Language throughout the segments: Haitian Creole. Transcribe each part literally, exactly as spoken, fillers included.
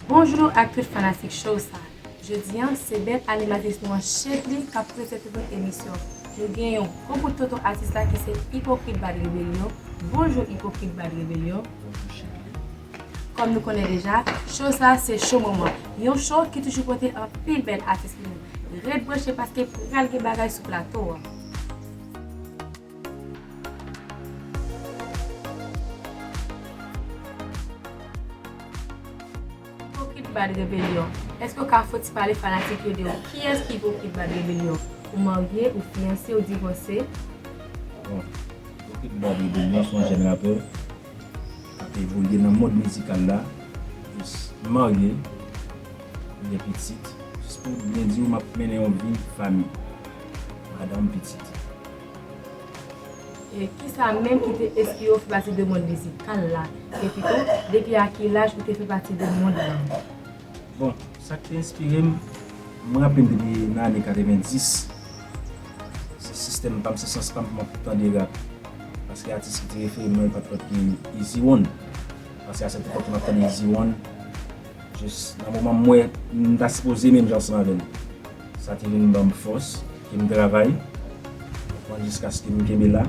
Bonjou ak tout fanatik show sa. Jodi an, se bèl animatris nou an Chedly k ap prezante nou emisyon. Nou gen yon gwo bout tonton atis la ki se Ipokrit Bad Rebelyon. Bonjou Ipokrit Bad Rebelyon. Kòm nou konnen deja, show sa se show moman. Yon show ki toujou pote anpil bèl atis pou nou. Ret branche paske pral gen bagay sou plato a. Ipokrit Bad Rebelyon. Èske w ka fè ti pale fanatik yo de ou? Kiyès ki Ipokrit Bad Rebelyon? Ou marye, ou fiyanse, ou divòse? Bon, Ipokrit Bad Rebelyon se yon jèn rapè k ap evolye nan mond mizikal la. Jis marye, m gen pitit. Jis pou byen di w, m ap mennen yon vi fanmi. Madanm, pitit. E kisa menm ki te enspire w fè pati de mond mizikal la? Epi tou, depi a ki laj ou te fè pati de mond lan? Bon, sa k te enspire m, mwen raple m depi nan ane katrevendis, se sistèm pa m, se sans pa m pou m ap tande rap. Paske atis ki te refere m nan, li pa t lòt ke Easy One. Paske a sèt epòk, m ap tande Easy One. Jis nan moman m wè m ta sipoze menm jan ansanm avè l. Sa te vin ban m fòs, ke m travay, pran jiskaske m kenbe la.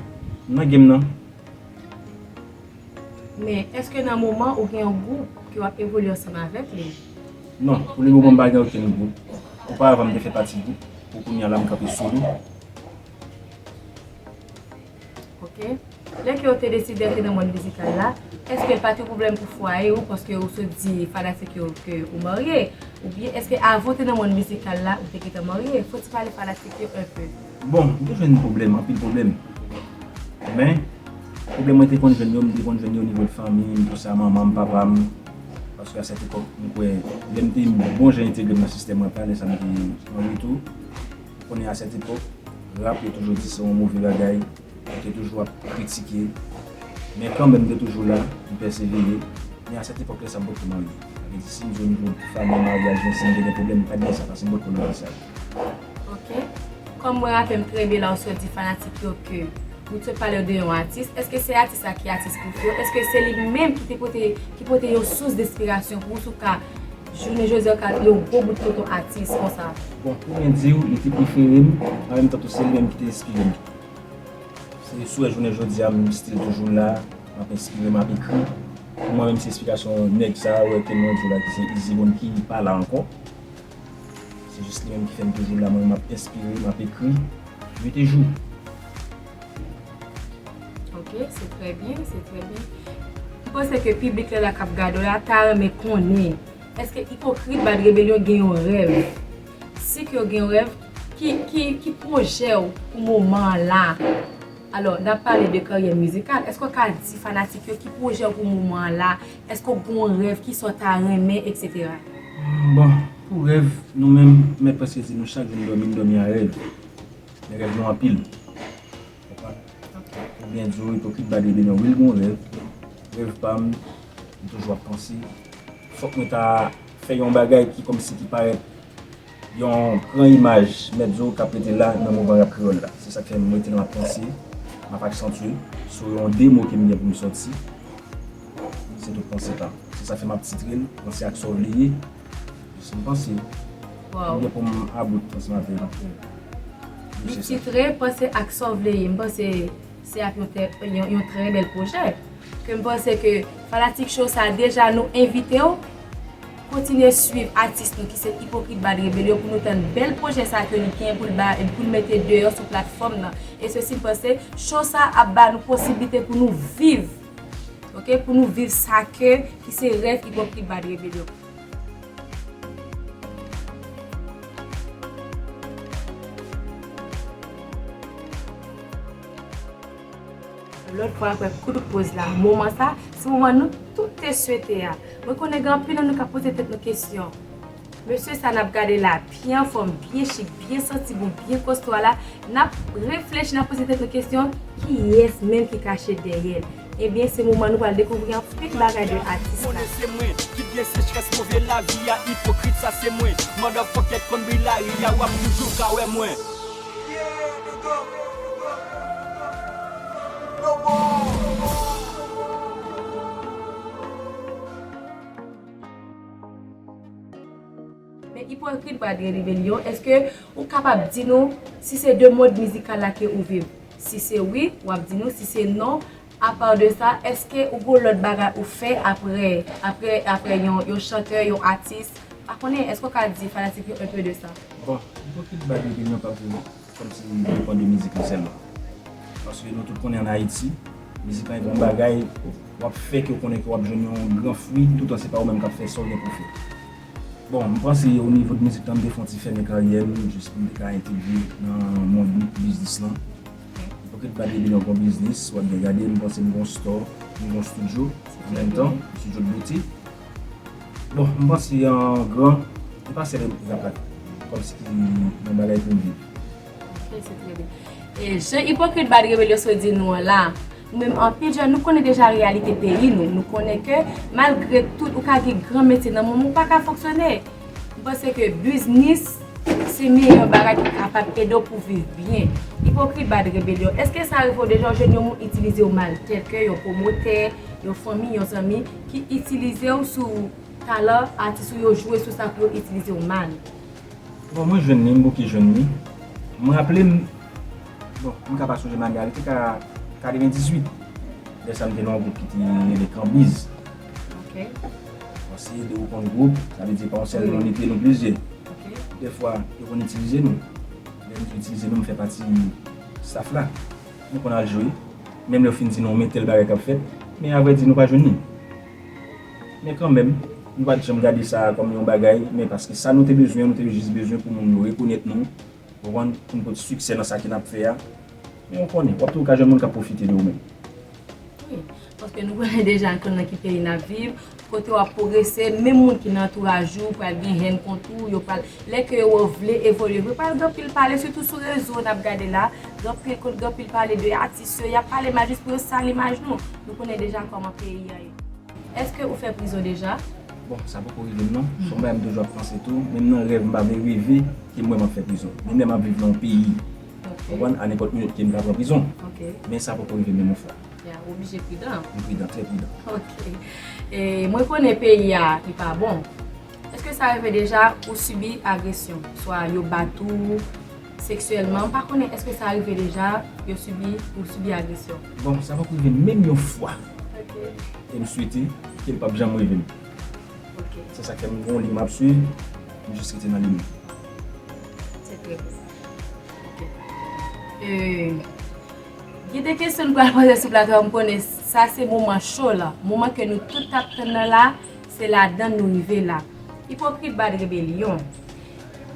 M nan game nan. Men, èske nan moman ou gen yon gwoup ke w ap evolye ansanm avèk li? Non, pou le moman m pa gen okenn gwoup. Oparavan m te fè pati gwoup, pou kounye a la m kanpe solo. Ok. Lè ke w te deside antre nan mond mizikal la, èske l pa te yon pwoblèm pou fwaye w paske ou sot di fanatik yo ke ou marye? Oubyen èske avan w te nan mond mizikal la, ou te gentan marye? Fò w ti pale fanatik yo enpe. Bon, m te jwenn pwoblèm, anpil pwoblèm. Men, pwoblèm mwen te konn jwenn yo, m te konn jwenn yo nivo de fanmi m, tou sa, manman m, papa m. Paske a sèt epòk, m kwè, lè m te bon jan entegre m nan sistèm rap la, lè sa m te anvi tou. Ou konnen a sèt epòk, rap, yo toujou di se yon move bagay, yo te toujou ap kritike. Men kanmenm, m te toujou la, m pèsevere. Men a sèt epòk, lè sa m potko marye. Sa vle di, si m di w nivo fanmi, maryaj, men si m te gen pwoblèm, m pa t gen sa, paske m potko nan vi sa. Ok. Kòm mwen raple m trè byen la, ou sot di fanatik yo ke ou te pale de yon atis. Èske se atis la ki atis prefere w? Èske se li menm ki te pote, ki pote yon sous denspirasyon pou ou, si w ka, jounen jodi a, w ka yon gwo bout tonton atis konsa? Bon, pou byen di w, li te prefere m, an menm tan tou se li menm ki te enspire m. Se sou jounen jodi a, m still toujou la, m ap enspire, m ap ekri. Pou mwen menm, se enspirasyon nèg sa a, ou wè ke mwen di w la, ki se Easy One, ki pa la ankò. Se jis li menm ki fè m toujou la, mwen, m ap enspire, m ap ekri, nuit e jou. Ok, se trè byen, se trè byen. M panse ke piblik la, la k ap gade w la, ta renmen konnen, èske Ipokrit Bad Rebelyon gen yon rèv? Si ke w gen yon rèv, ki, ki, ki pwojè w pou moman an la? Alò, n ap pale de karyè mizikal. Èske w ka di fanatik yo ki pwojè w pou moman an la? Èske w gen yon rèv, kisa w ta renmen, etsetera? Bon, pou rèv, nou menm, m mèt prèske di nou chak jou n dòmi, n dòmi a rèv. Men rèv nou anpil. Konprann? Ok. Pou byen di w, Ipokrit Bad Rebelyon, wi, l gen yon rèv. Rèv pa m, m toujou ap panse. Fòk mwen ta fè yon bagay ki kòmsi ki parèt yon gran imaj Mèt Zo k ap rete la nan mouvman rap kreyòl la. Se sa k fè m rete la, m ap panse, m ap aksantye sou yon demo ke m gen pou m sòti. Se tout panse pa m. Se sa k fè m ap titre l, Panse ak sa w vle ye. Jis m panse. Waw. M gen pou m about ansanm avè l. Ok. Li titre Panse ak sa w vle ye. M panse se ap yon tè-, yon, yon trè bèl pwojè. Ke m panse ke fanatik show sa deja nou envite w. Kontinye swiv atis nou ki se Ipokrit Bad Rebelyon pou nou tann bèl pwojè sa ke li gen pou l ba, pou l mete deyò sou platfòm nan. E sesi m panse, show sa ap ba nou posiblite pou nou viv. Ok, pou nou viv sa ke, ki se rèv Ipokrit Bad Rebelyon. Lòt fwa, apre kout poz la, moman sa, se moman nou tout te swete a. Mwen konnen gen anpil nan nou k ap poze tèt nou kesyon. Mesye sa n ap gade la, byen anfòm, byen chik, byen santi bon, byen kostwa la, n ap reflechi, n ap poze tèt nou kesyon, kiyès menm ki kache dèyè l? Ebyen, se moman nou pral dekouvri anpil bagay de atis la. Konnen se mwen ki byen sechrès move lavi a, ipokrit sa se mwen. Motherfucker konn bri lari a, w ap toujou ka wè mwen. Ipokrit Brad Rebellion, èske ou kapab di nou si se de mond mizikal la ke ou viv? Si se wi, w ap di nou, si se non, apa de sa, èske ou gon lòt bagay ou fè apre, apre, apre yon, yon chantè, yon atis? Pa konnen, èske w ka di fanatik yo un peu de sa? Bon, Ipokrit Brad Rebellion p ap vini. Kòmsi depann de mizik li sèlman. Paske nou tout konnen ann Ayiti, mizik lan e pa yon bagay w ap fè ke w konnen ke w ap jwenn yon gran fwi, toutan se pa ou menm k ap fè sa w gen pou fè. Bon, m panse o nivo de mizik lan, m te fè yon ti fèmen karyè m, jis pou m te ka entegre nan mond biznis lan. Ipokrit Brad Rebellion gon biznis, w ap byen gade, m panse m gon store, m gon studio, an menm tan, studio de beauté. Bon, m panse an gran, e pa sèl rap la, kòmsi ki yon bagay pou m viv. Ok, se trè byen. E jan Ipokrit Brad Rebellion sot di nou an la, nou menm anpil jèn, nou konnen deja reyalite peyi nou. Nou konnen ke malgre tout, ou ka gen gran metye nan men w, ou pa ka fonksyone. M panse ke biznis se meyè bagay ki kapab ede w pou viv byen. Ipokrit Brad Rebellion, èske sa rive w deja w jwenn yon moun itilize w mal, tèlke yon pwomotè, yon fanmi, yon zanmi ki itilize w sou talan atis ou yo jwe sou sa pou yo itilize w mal? Bon, mwen jwenn li, m bouke jwenn li. Mwen raple m, bon, m ka pa sonje m ane a, li te ka katrevendizuit. Lè sa m te nan yon gwoup ki te rele Kanbiz. Ok. Bon, se de ou konn gwoup, sa vle di pa yon sèl non, li te nou plizyè. Ok. Dèfwa, yo konn itilize nou. Lè yo itilize nou, m fè pati staff la. Nou konn al jwe. Menm lè yo fin di nou, men tèl bagay k ap fèt. Men avrèdi, nou pa jwenn li. Men kanmenm, nou pa t janm gade sa kòm yon bagay, men paske sa nou te bezwen, nou te jis bezwen pou moun yo rekonèt nou, konprann, pou n pot siksè nan sa ke n ap fè a. Men ou konnen, w ap toujou ka jwenn moun k ap pwofite de ou menm. Wi, paske nou konnen deja nou konn nan ki peyi n ap viv, kote w ap pwogrese, menm moun ki nan antouraj ou pral gen hèn kont ou, yo pral, lè ke yo wè w vle evolye vre, pral gen anpil pale, sitou sou rezo n ap gade la, gen anpil, gen anpil pale de atis yo, y ap pale mal jis pou yo sal imaj nou. Nou konnen deja kòman peyi a ye. Èske ou fè prizon deja? Bon, sa poko rive m non. Se yon bagay m toujou ap panse tou. Menm nan rèv, m pa vle reve ke m wè m ap fè prizon. Menm lè m ap viv nan yon peyi. Ok. Konprann? A nenpòt minit ke m ka pran prizon. Ok. Men sa poko rive menm yon fwa. Ya, ou oblije pridan. M pridan, trè pridan. Ok. E, mwen konnen peyi a, li pa bon. Èske sa rive deja ou sibi agresyon? Swa yo bat ou seksyèlman, m pa konnen èske sa rive deja, yo sibi, ou sibi agresyon? Bon, sa poko rive menm yon fwa. Ok. E m swete ke l p ap janm rive m. Ok. Se sa k fè m gon liy m ap swiv, m jis rete nan liy mwen. Se trè byen. Ok. E, gen de kesyon nou pral poze sou plato a, m konnen sa se moman cho la. Moman ke nou tout t ap tann nan la, se ladan l nou rive la. Ipokrit Brad Rebellion.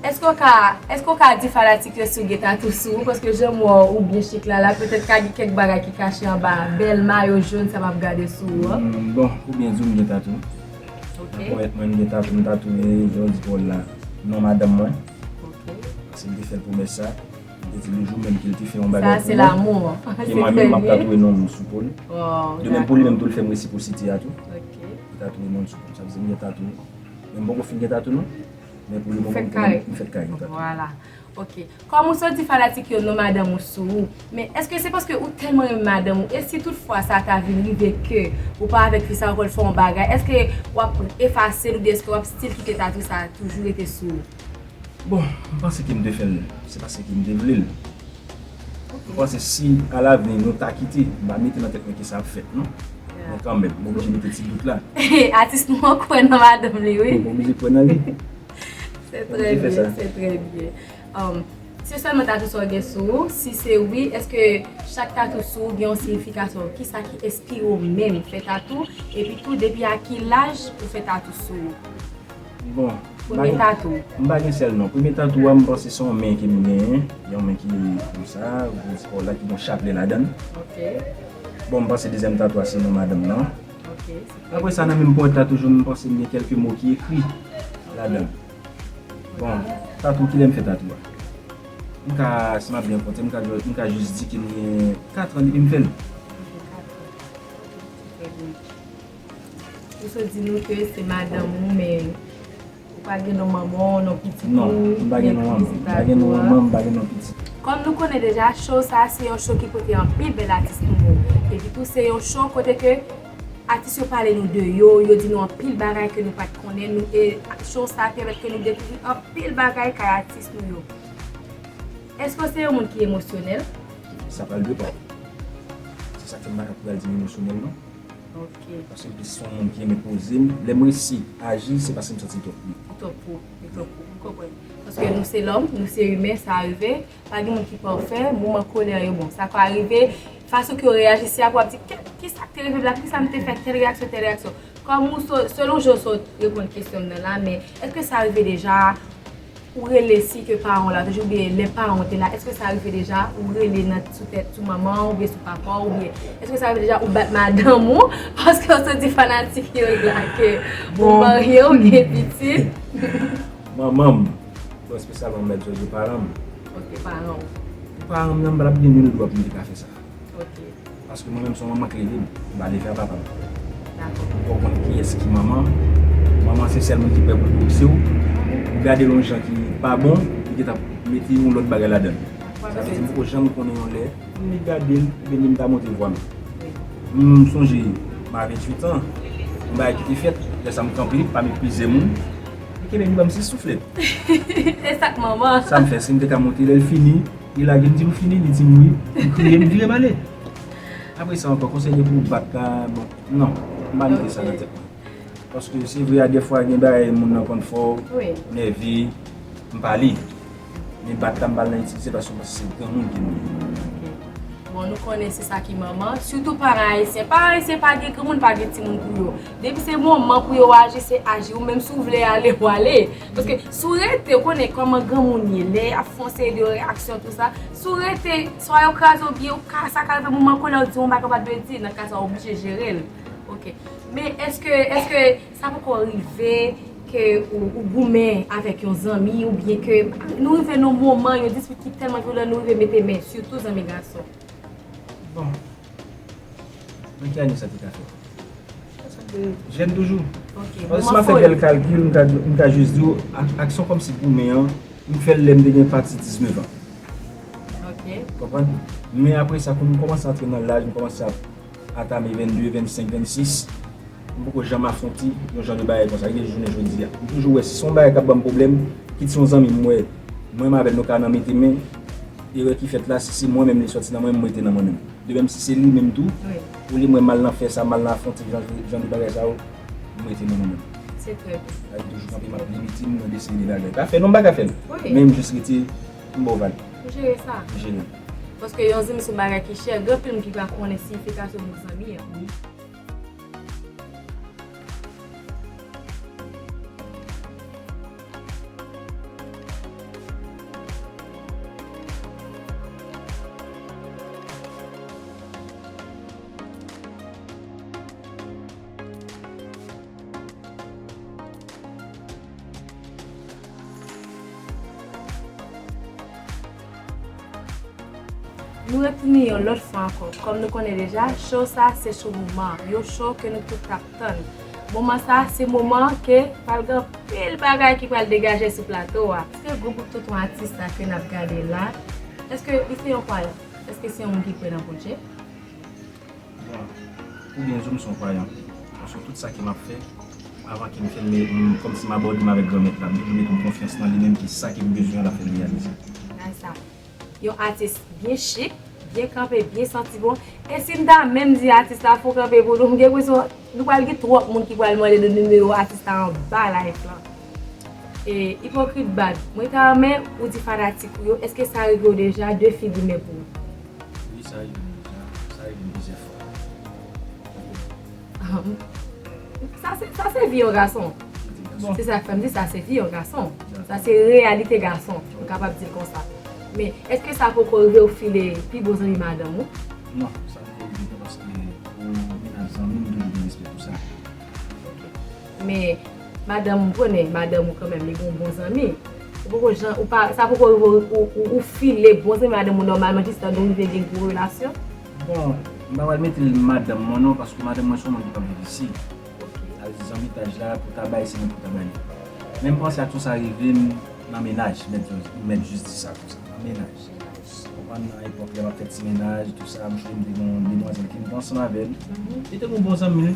Èske w ka, èske w ka di fanatik yo si w gen tatou sou ou? Paske jan m wè w, ou byen chik la, la petèt ka gen kèk bagay ki kache anba bèl mayo jòn sa m ap gade sou ou an. Mm, bon, pou byen di w, m gen tatou. Ok. Nan ponyèt mwen, m gen tatou, m tatouye, jan w di Paul la, non madanm mwen. Ok. Paske m te fè l pwomès sa. M te di l yon jou menm ke l te fè yon bagay pou mwen, ke mwen menm m ap tatouye non m sou po l. De menm pou li menm tou, l fè m resiprosite a tou. Ok. Li tatouye non l sou po m. Sa vle di m gen tatou. Men m poko fin gen tatou non. Men pou le moman, m fèk kare yon tatou. Vwala. Ok. Kòm ou sot di fanatik yo non madanm ou sou ou, men èske se paske ou tèlman renmen madanm ou, e si toutfwa sa ta vin rive ke ou pa avèk fi sa, ou konn fè yon bagay, èske w ap efase l oubyen èske w ap still kite tatou sa toujou rete sou ou? Bon, m panse ke m te fè l, se paske ke m te vle l. Ok. M panse si alavni nou ta kite, m pa mete nan tèt mwen ke sa ap fèt non. Ya. Men kanmenm, m oblije mete ti dout la. Atis nou an kwè nan madanm li, wi. M oblije kwè nan li. Se trè byen, se trè byen. Um, se sèlman tatou sa w gen sou ou? Si se wi, èske chak tatou sou ou gen yon siyifikasyon? Kisa ki enspire w menm fè tatou? Epi tou, depi a ki laj ou fè tatou sou ou? Bon, premye tatou. M pa gen sèl non. Premye tatou a, m panse se yon men ke m genyen. Yon men ki konsa, ou di kò la ki gon chaplè ladan l. Ok. Bon, m panse dezyèm tatou a se non madanm nan. Ok, se trè byen. Apre sa, nan menm ponyèt la toujou, m panse m gen kèlke mo ki ekri ladan l. Bon, tatou, kilè m fè tatou a? M ka, si m ap byen konte, m ka, m ka jis di ke m gen kat an depi m fè l. Trè byen. Ou sot di nou ke se madanm ou, men ou pa gen non manman w, non pitit ou, non, m pa gen non manman, m pa gen non manman, m pa gen non pitit. Kòm nou konnen deja, show sa a se yon show ki pote anpil bèl atis pou nou. Epi tou, se yon show kote ke Atis yo pale nou de yo, yo di nou anpil bagay ke nou pa t konnen, nou, e show sa pèmèt ke nou dekouvri anpil bagay kay atis nou yo. Èske w se yon moun ki emosyonèl? Sa pral depann. Se sa k fè m pa ka pral di m emosyonèl, non. Ok. Paske m plis se yon moun ki renmen poze m. Lè m resi aji, se paske m santi m twòp pwo. Ou twòp pwo, ou twòp pwo. M konprann. Paske nou se lòm, nou se imen, sa rive. Pa gen moun ki pafè, moman kolè yo bon. Sa ka rive, fason ke w reyaji, si apre w ap di, "Kè, kisa k te rive m la? Poukisa m te fè tèl reyaksyon, tèl reyaksyon?" Kòm ou so-, selon jan w sot reponn kesyon m nan la, men èske sa rive deja ou rele si ke paran w la toujou, oubyen lè paran w te la, èske sa rive deja ou rele nan sou tèt, sou manman w, oubyen sou papa w, oubyen èske sa rive deja ou bat madanm ou, paske w santi fanatik yo la ke ou Bon. marye, ou gen pitit? Manman m, bon, espesyalman Mèt Jòj, paran m. Ok, paran w. Paran m nan, m pa t ap gen nil dwa pou m te ka fè sa. Ok. Paske mwen menm, se yon manman k leve m, m pa leve a papa m. Dakò. Ou konn kiyès ki manman. Manman se sèl moun ki prè pou l korije w. Ou gade l yon jan ki pa bon, li gentan mete yon lòt bagay ladan l. Sa vle di m poko janm konnen yon lè, m vin gade l, oubyen li m ta monte vwa m. M sonje, m a venntuit an, yon bagay ki te fèt, lè sa m kanpe, pami plizyè moun, li kenbe m, li ban m sis souflèt. Se sa k manman. Sa m fè, si m te ka monte, lè l fini, li lage m, di m fini, li di m wi, m kriye, m vire m ale. Apre sa ankò, konsèy de pou w bat la, bon, non, m pa mete sa nan tèt mwen. Paske se vre a, dèfwa gen bagay moun nan konn fè w, Wi. nève, m pale. Men bat la m pa nan itilize paske m panse se granmoun ke nou ye. Ok. Bon, nou konnen se sa ki manman, sitou paran ayisyen. Paran ayisyen pa gen granmoun, pa gen timoun pou yo. Depi se moman pou yo aji, se aji. Ou menm si w vle ale, w ale. Paske si w rete, ou konnen kòman granmoun ye, lè y ap fè yon seri de reyaksyon, tou sa. Si w rete, swa yo kraze w byen, ou ka, sa ka rive moman kolè w di yon bagay ou pa t dwe di, nan ka sa w oblije jere l. Ok. Men èske, èske sa poko rive ke ou, ou goumen avèk yon zanmi oubyen ke nou rive nan yon moman, yon dispit ki tèlman vyolan, nou rive mete men, sitou zanmi gason? Bon. Nan ki ane sa te ka fèt? Jèn toujou. Ok, Paske si moman m ap fè foli. bèl kalkil, m ka, m ka jis di w, ak, aksyon kòmsi goumen an, m fè l lè m te gen pati diznèf an. Ok. Konprann? Men apre sa, kou m kòmanse antre nan laj, m kòmanse ap atame vennde, vennsenk, vennsis, m poko janm afwonte yon jan de bagay konsa, rive jounen jodi a. M toujou wè, si se yon bagay k ap ban m pwoblèm, kit se yon zanmi m wè, mwen m avè l nou ka nan mete men, erè ki fèt la, si se mwen menm li sòti nan mwen, m rete nan mwen menm. De menm si se li menm tou, Wi. olye mwen m al nan fè sa, m al nan afwonte jan, jan de bagay sa yo, m rete nan mwen menm. Se trè byen. Sa vle di toujou kanpe, m ap limite m nan de seri de bagay. Pa fè non, m pa ka fè l. Wi. Men m jis rete, m ba w vag. Ou jere sa. M jere l. Paske yon zanmi se yon bagay ki chè, gen anpil moun ki pa konnen siyifikasyon mo zanmi an. Wi. Nou retounen yon lòt fwa ankò. Kòm nou konnen deja, show sa se show moman, yon show ke nou tout t ap tann. Moman sa se moman ke pral gen anpil bagay ki pral degaje sou plato a. Èske gwoup Tonton Atis la ke n ap gade la, èske li se yon kwayan? Èske se yon moun ki kwè nan Bondye? Bon, pou byen di w, m se yon kwayan. Paske tout sa ke m ap fè, avan ke m fè l, m, m, kòmsi m abòde m avèk Granmèt la, m toujou mete m konfyans nan li menm, ke sa ke m bezwen an, l ap fè l reyalize. Gad sa. Yon atis byen chik, byen kanpe, byen santi bon. E si m ta menm di atis la, fè w kanpe pou nou, m gen enpresyon nou pral gen twòp moun ki pral mande nou nimewo atis la anba live lan. E, Ipokrit Bad, mwen ta renmen ou di fanatik ou yo, èske sa rive w deja de figi men pou ou? Wi, sa rive m deja. Sa rive m plizyè fwa. Sa se, sa se vi yon gason. Bon. Se sa k fè m di sa se vi yon gason. Sa se reyalite gason. M kapab di l konsa. Men, èske sa poko rive w file pi bon zanmi madanm ou? Non, sa poko rive non, paske pou mennaj zanmi m, m toujou gen respè pou sa. Men, madanm ou konnen, madanm ou kanmenm, li gon bon zanmi. Ou poko jan, ou pa, sa poko rive w, ou, ou, ou file bon zanmi madanm ou nòmalman jis tan nou rive gen gwo relasyon? Bon, m pa pral mete l madanm mwen non, paske madanm mwen se yon moun ki pa viv isi. Sa vle di zanmitaj la, pou ta bay, se mwen pou ta bay li. Men m panse aksyon sa rive m nan mennaj, mèt, mèt jis di sa konsa, nan mennaj. Konprann nan epòk lè m ap fè ti mennaj, tou sa, m chonje m te gen yon demwazèl ke m te ansanm avè l. Li te gen yon bon zanmi l,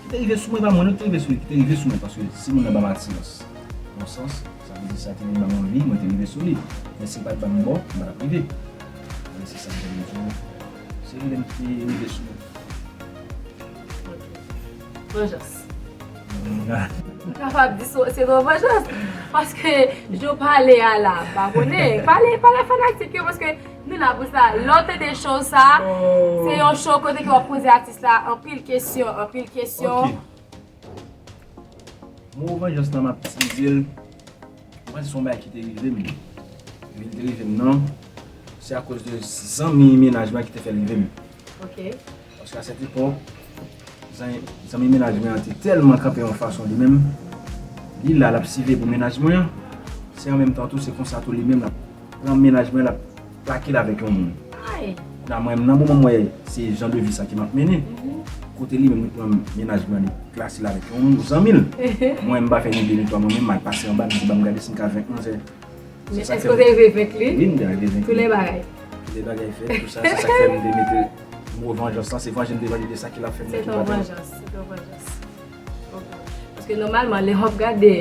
ki te rive sou mwen, pa mwen non ki te rive sou li, ki te rive sou mwen, paske si moun nan ban m atirans, nan sans, sa vle di sa te vin ban m anvi, mwen te rive sou li. Men si l pa t ban m bò, m pa t ap rive. E se sa m te vle di w. Se li menm ki rive sou mwen. Vanjans. M kapab di se yon vanjans. Paske jan w pale a la, m pa konnen. Pale, pale ak fanatik yo, paske nou la pou sa. Lè w tande show sa, se yon show kote ke w ap poze atis la anpil kesyon, anpil kesyon. Mo vanjans lan, m ap itilize l. Mwen, se yon bagay ki te rive m. Li te rive m nan, se akoz de zanmi mennaj mwen ki te fè l rive m. Ok. Paske a sèt epòk, zanmi mennaj mwen an te tèlman kanpe yon fason li menm. Li la, l ap siveye pou mennaj mwen an. Se an menm tan tou, se konsa tou li menm l ap pran mennaj mwen, l ap plake l avèk yon moun. Kounya mwen menm nan moman m wè se jan de vi sa ke m ap mennen, kote li menm li pran mennaj mwen, li klase l avèk yon zanmi l. Mwen menm m pa fè ni de ni twa, mwen menm m al pase anba, m di ban m gade si m ka venk manzè. Men èske w te rive venk li? Wi, m te rive venk li. Tout lè bagay. Tout lè bagay fèt, tou sa, se sa k fè m te mete mo vanjans lan, se vanje m te vanje de sa ke l ap fè m nan tou. Se yon vanjans, se yon vanjans. Ok. Paske nòmalman, lè w ap gade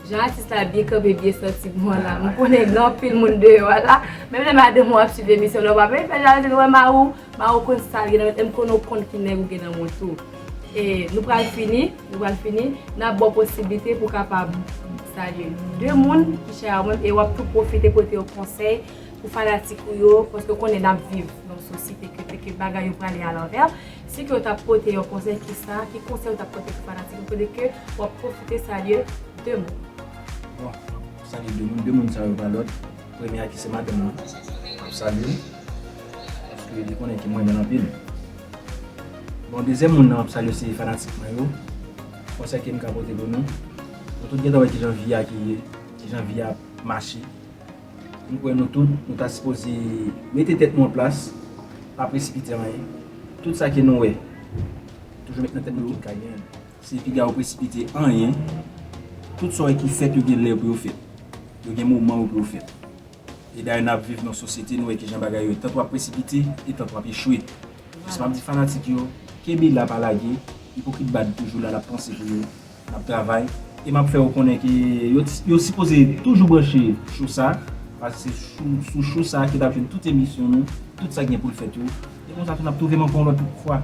jan atis la byen kanpe, byen santi mwen la, m konnen gen anpil moun deyò a la. Menm lè madanm ou ap swiv emisyon, lè w pa vle fè jalouzi, nou wè mari w, mari w konn sa l gen nan men l, m konnen w konn ki nèg ou gen nan men w tou. E nou pral fini, nou pral fini, n ap ba w posiblite pou w kapab salye de moun ki chè a ou menm, e w ap tou pwofite pote yon konsèy pou fanatik ou yo, paske w konnen n ap viv nan yon sosyete kote ke bagay yo prale alanvè. Si ke w t ap pote yon konsèy, kisa, ki konsèy w t ap pote pou fanatik ou, kote ke w ap pwofite salye de moun? Bon, m ap salye de moun, de moun sa yo pa lòt. Premye a ki se madanm mwen, m ap salye l, paske li konnen ke m renmen l anpil. Bon, dezyèm moun nan m ap salye se fanatik mwen yo. Konsèy ke m ka pote pou nou, nou tout gentan wè kijan vi a ki ye, kijan vi a ap mache. M kwè nou tout, nou ta sipoze mete tèt nou an plas, pa presipite anyen. Tout sa ke nou wè, toujou met nan tèt nou ki n ka genyen l. Se piga yo presipite anyen. Tout sa w wè ki fèt, yo gen lè pou yo fèt. Yo gen moman yo pou yo fèt. E dayè n ap viv nan sosyete, nou wè kijan bagay yo ye. Tanto w ap presipite, e tanto w ap echwe. Jis m ap di fanatik yo, kenbe la, pa lage. Ipokrit Bad toujou la, l ap panse pou yo. N ap travay. E m ap fè yo konnen ke yo, yo sipoze toujou branche show sa, paske se sou, sou show sa ke n ap jwenn tout emisyon nou, tout sa k gen pou l fèt yo. E konsa tou n ap twouve m ankò yon lòt fwa.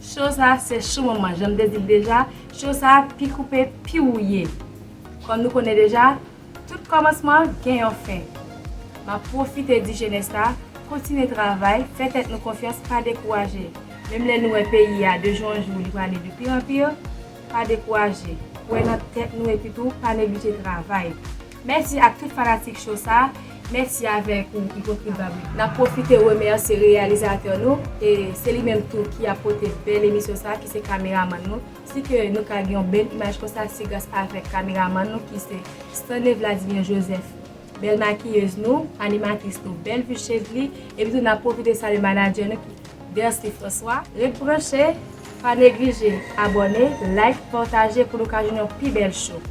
Show sa se show manman, jan m te di l deja, show sa pi koupe, pi wouye. Kòm nou konnen deja, tout kòmansman gen yon fen. M ap pwofite di jenès la, kontinye travay, fè tèt nou konfyans, pa dekouraje. Menm lè nou wè peyi a, de jou an jou, li prale de pire an pire, pa dekouraje. Kwè nan tèt nou epi tou, pa neglije travay. Mèsi ak tout fanatik show sa, mèsi avèk ou, Ipokrit Bad. N ap pwofite remèsye reyalizatè nou, e se li menm tou ki ap pote bèl emisyon sa, ki se kameramann nou. Si ke nou ka gen yon bèl imaj konsa, se gras avèk kameramann nou ki se Stanley Vladimir Joseph, bèl makiyez nou, animatris nou, bèl vi Chevely, epi tou n ap pwofite salye manadjè nou ki Dercy François. Ret branche, pa neglije abòne, like, pataje pou nou ka jwenn yon pi bèl show.